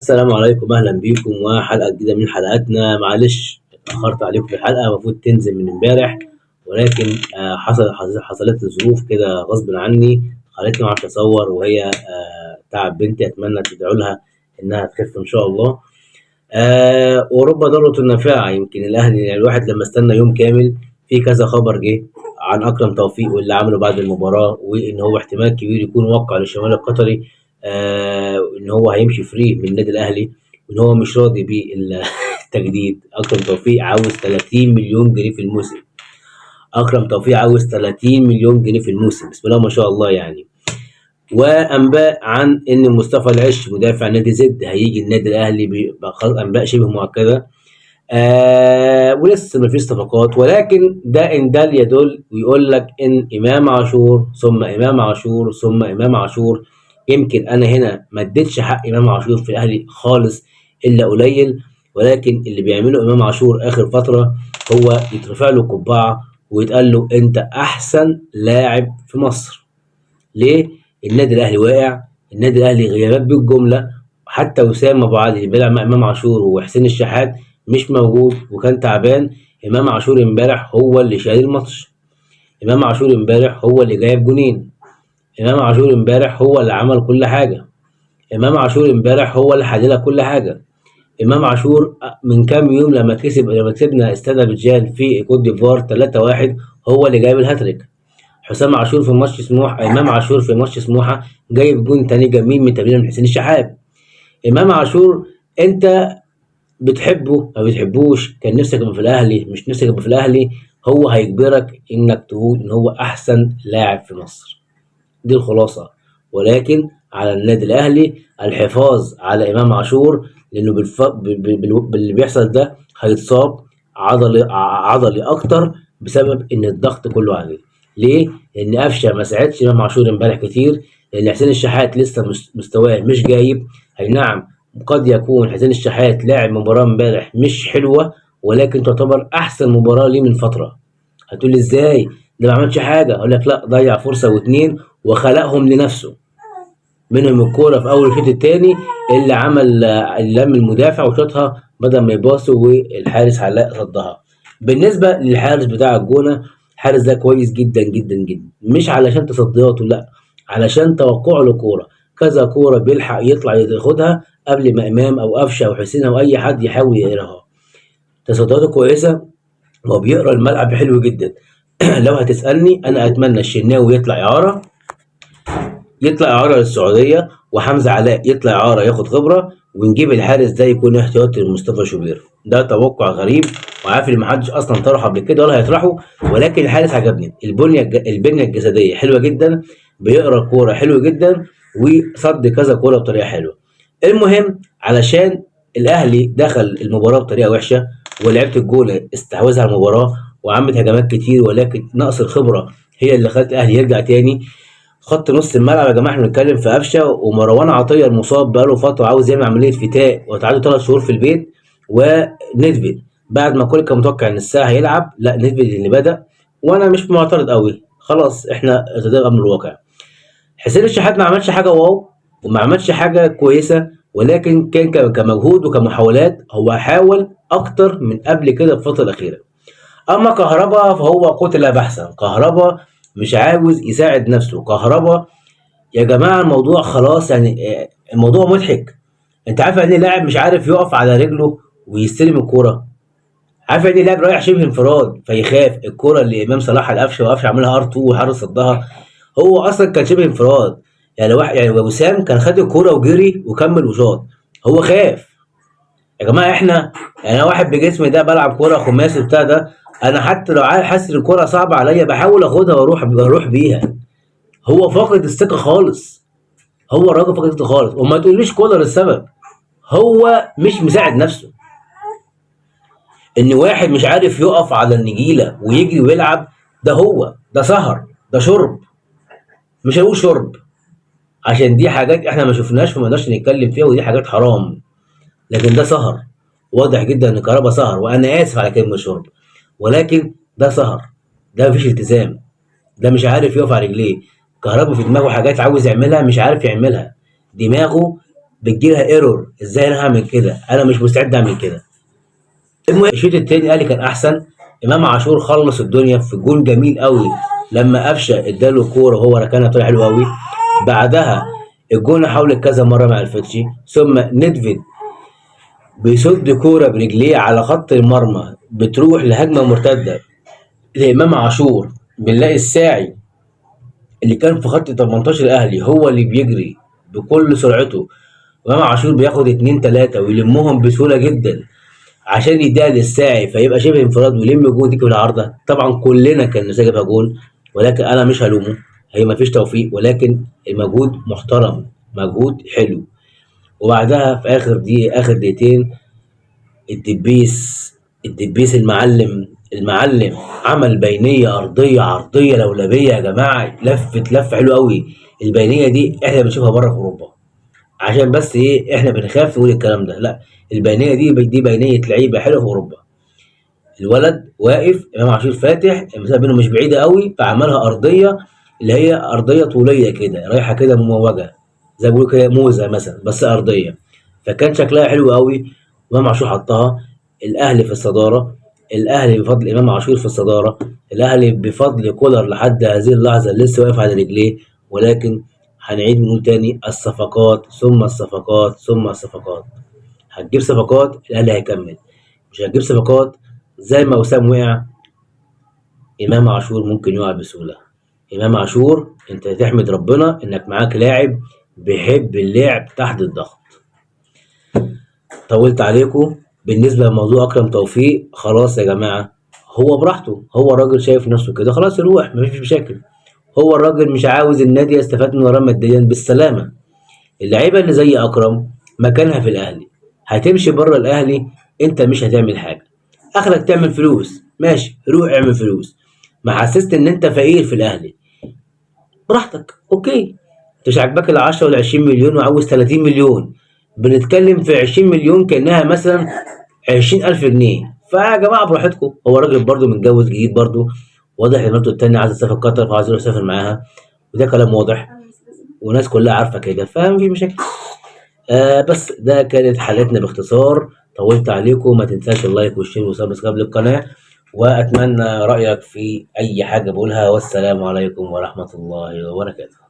السلام عليكم، اهلا بيكم وحلقه جديدة من حلقاتنا. معلش اتاخرت عليكم في الحلقة، المفروض تنزل من امبارح، ولكن حصلت لي ظروف كده غصب عني خلتني ما اعرفش اصور، وهي تعب بنتي. اتمنى تدعوا لها انها تخف ان شاء الله. اوروبا ضارة النافعة. يمكن الاهلي يعني الواحد لما استنى يوم كامل في كذا خبر جه عن اكرم توفيق واللي عمله بعد المباراة، وان هو احتمال كبير يكون وقع للشمال القطري، ان هو هيمشي free من النادي الاهلي، وان هو مش راضي بالتجديد. اكرم توفيق عاوز 30 مليون جنيه في الموسم. اكرم توفيق عاوز 30 مليون جنيه في الموسم، بسم الله ما شاء الله يعني. وانباء عن ان مصطفى العش مدافع نادي زد هيجي النادي الاهلي، انباء شبه مؤكدة. ولسه ما فيش صفقات، ولكن ده ان دل يدل ويقول لك ان امام عاشور ثم امام عاشور ثم امام عاشور. يمكن انا هنا ما اديتش حق امام عاشور في الاهلي خالص الا قليل، ولكن اللي بيعمله امام عاشور اخر فترة هو يترفع له قبعه ويتقال له انت احسن لاعب في مصر. ليه؟ النادي الاهلي واقع، النادي الاهلي غيابات بالجملة، حتى وسام ابو علي اللي بيلعب مع امام عاشور وحسين الشحات مش موجود وكان تعبان. امام عاشور امبارح هو اللي شايل الماتش، امام عاشور امبارح هو اللي جايب جونين، امام عاشور امبارح هو اللي عمل كل حاجة، امام عاشور امبارح هو اللي حلل كل حاجة. امام عاشور من كام يوم لما كسبنا استاد ابيجان في كوت ديفوار 3-1 هو اللي جايب الهاتريك. حسام عاشور في ماتش سموحه، امام عاشور في ماتش سموحه جايب جون تاني جميل من تمريره من حسين الشحات. امام عاشور انت بتحبه ما بتحبوش، كان نفسك يبقى في الاهلي مش نفسك يبقى في الاهلي، هو هيجبرك انك تقول ان هو احسن لاعب في مصر. دي الخلاصة. ولكن على النادي الاهلي الحفاظ على امام عاشور، لانه باللي بيحصل ده هيتصاب عضلي اكتر بسبب ان الضغط كله عليه. ليه؟ لان قفشه ما ساعدش امام عاشور امبارح كتير، لان حسين الشحات لسه مستواه مش جايب. اي نعم قد يكون حسين الشحات لاعب مباراة امبارح مش حلوة، ولكن تعتبر احسن مباراة ليه من فترة. هتقول لي ازاي ده ما عملش حاجة؟ اقول لك لا، ضيع فرصة واتنين وخلقهم لنفسه، منهم الكورة في اول الشوط الثاني اللي عمل اللي لم المدافع وشاطها بدل ما يباصوا والحارس علاء صدها. بالنسبة للحارس بتاع الجونه، الحارس ده كويس جدا جدا جدا، مش علشان تصدياته، لا، علشان توقعه للكورة. كذا كورة بيلحق يطلع ياخدها قبل ما امام او قفشه او حسين او اي حد يحاول يقراها. تصدياته كويسة وبيقرا الملعب حلو جدا. لو هتسالني انا اتمنى الشناوي يطلع اعاره، يطلع اعاره للسعودية، وحمزة علاء يطلع اعاره ياخد خبره، ونجيب الحارس ده يكون احتياطي لمصطفى شوبير. ده توقع غريب وعارف ان محدش اصلا طرحه قبل كده ولا هيطرحه، ولكن الحارس عجبني. البنية الجسدية حلوة جدا، بيقرا الكورة حلو جدا، وصد كذا كورة بطريقة حلوة. المهم علشان الاهلي دخل المباراة بطريقة وحشة، ولعيبة الجونه استحوذها على المباراة وعملت هجمات كتير، ولكن نقص الخبرة هي اللي خلت الاهلي يرجع تاني. خط نص الملعب يا جماعة احنا بنتكلم في قفشه ومروان عطية المصاب بقاله فترة عاوز يعمل عملية فتاء وتعادل 3 شهور في البيت، ونيدفيد بعد ما كل كان متوقع ان الساعة هيلعب، لا نيدفيد اللي بدا، وانا مش معترض قوي، خلاص احنا ارتضينا الامر الواقع. حسين الشحات ما عملش حاجة واو وما عملش حاجة كويسة، ولكن كان كمجهود وكمحاولات هو حاول اكتر من قبل كده في الفترة الاخيرة. اما كهربا فهو قتل بحثا، كهربا مش عاوز يساعد نفسه. كهربا يا جماعة الموضوع خلاص يعني، الموضوع مضحك. انت عارف يعني ايه لاعب مش عارف يقف على رجله ويستلم الكورة؟ عارف يعني ايه لاعب رايح شبه انفراد فيخاف الكورة اللي امام صلاح على قفشه وقفشه عملها ار 2 وحارس صدها؟ هو اصلا كان شبه انفراد، يعني واحد يعني وسام كان خد الكورة وجري وكمل وشاط، هو خاف. يا جماعة احنا يعني انا واحد بجسمي ده بلعب كورة خماسي بتاع ده، انا حتى لو حاسس ان الكورة صعبة عليا بحاول اخدها واروح بيها. هو فاقد الثقة خالص، هو الراجل فاقد الثقة خالص، وما تقوليش كولر السبب، هو مش مساعد نفسه. ان واحد مش عارف يقف على النجيله ويجري ويلعب، ده هو ده سهر، ده شرب، مش هقول شرب عشان دي حاجات احنا ما شفناش فما نقدرش نتكلم فيها، ودي حاجات حرام، لكن ده سهر، واضح جدا ان كهربا سهر، وانا اسف على كلمة شرب، ولكن ده سهر، ده مفيش التزام، ده مش عارف يقف على رجليه. كهربا في دماغه حاجات عاوز يعملها مش عارف يعملها، دماغه بتجيلها error، ازاي انا هعمل كده؟ انا مش مستعد اعمل كده. المهم الشوط الثاني الاهلي كان احسن. امام عاشور خلص الدنيا في جون جميل قوي لما قفشه اداله كورة وهو ركنها طلع حلو قوي. بعدها الجون حاولت كذا مرة ما عرفتش، ثم ندفيد بيصد كورة برجليه على خط المرمى، بتروح لهجمه مرتدة لامام عاشور، بنلاقي الساعي اللي كان في خط 18 الاهلي هو اللي بيجري بكل سرعته. امام عاشور بياخد 2 3 ويلمهم بسهولة جدا عشان يديها للساعي، فيبقى شبه انفراد ويلم جون دي بالعارضه. طبعا كلنا كان نفسنا يجيبها جون، ولكن انا مش هلومه، هي مفيش توفيق، ولكن المجهود محترم، مجهود حلو. وبعدها في اخر دقيقة، اخر دقيقتين، الدبيس المعلم عمل بينيه ارضية عرضية لولبيه يا جماعة، لفت لفه حلوة قوي. البينية دي احنا بنشوفها بره في اوروبا، عشان بس ايه، احنا بنخاف نقول الكلام ده. لا، البينية دي بينيه لعيبة حلوة في اوروبا. الولد واقف، امام عاشور فاتح، المسافة بينهم مش بعيدة قوي، فعملها ارضية اللي هي ارضية طوليه كده، رايحة كده مموجه زي ما بيقولوا كده موزة مثلا، بس ارضية، فكان شكلها حلو قوي. امام عاشور حطها. الاهلي في الصدارة، الاهلي بفضل امام عاشور في الصدارة، الاهلي بفضل كولر لحد هذه اللحظة لسه واقف على رجليه. ولكن هنعيد ونقول تاني، الصفقات ثم الصفقات ثم الصفقات. هتجيب صفقات الاهلي هيكمل، مش هتجيب صفقات زي ما وسام وقع، امام عاشور ممكن يقع بسهولة. امام عاشور انت تحمد ربنا انك معاك لاعب بيحب اللعب تحت الضغط. طولت عليكم. بالنسبة لموضوع اكرم توفيق، خلاص يا جماعة، هو براحته، هو الراجل شايف نفسه كده، خلاص يروح، مفيش مشاكل. هو الراجل مش عاوز النادي يستفاد من وراه ماديا، بالسلامة. اللعيبة اللي زي اكرم مكانها في الاهلي، هتمشي بره الاهلي انت مش هتعمل حاجة، اخرك تعمل فلوس، ماشي روح اعمل فلوس. ما حسست ان انت فقير في الاهلي، براحتك، okay. انت مش عاجباك ال 10 ولا 20 مليون وعاوز 30 مليون، بنتكلم في 20 مليون كانها مثلا 20,000 جنيه. فيا جماعة براحتكم. هو راجل برده متجوز جديد، برده واضح ان مراته التانية عايزه تسافر قطر، فعايز يروح يسافر معاها، وده كلام واضح والناس كلها عارفه كده، فمفيش مشاكل. بس ده كانت حلقتنا باختصار. طولت عليكم، ما تنساش ال like وال share وال subscribe للقناة، واتمنى رايك في اي حاجة بقولها. والسلام عليكم ورحمة الله وبركاته.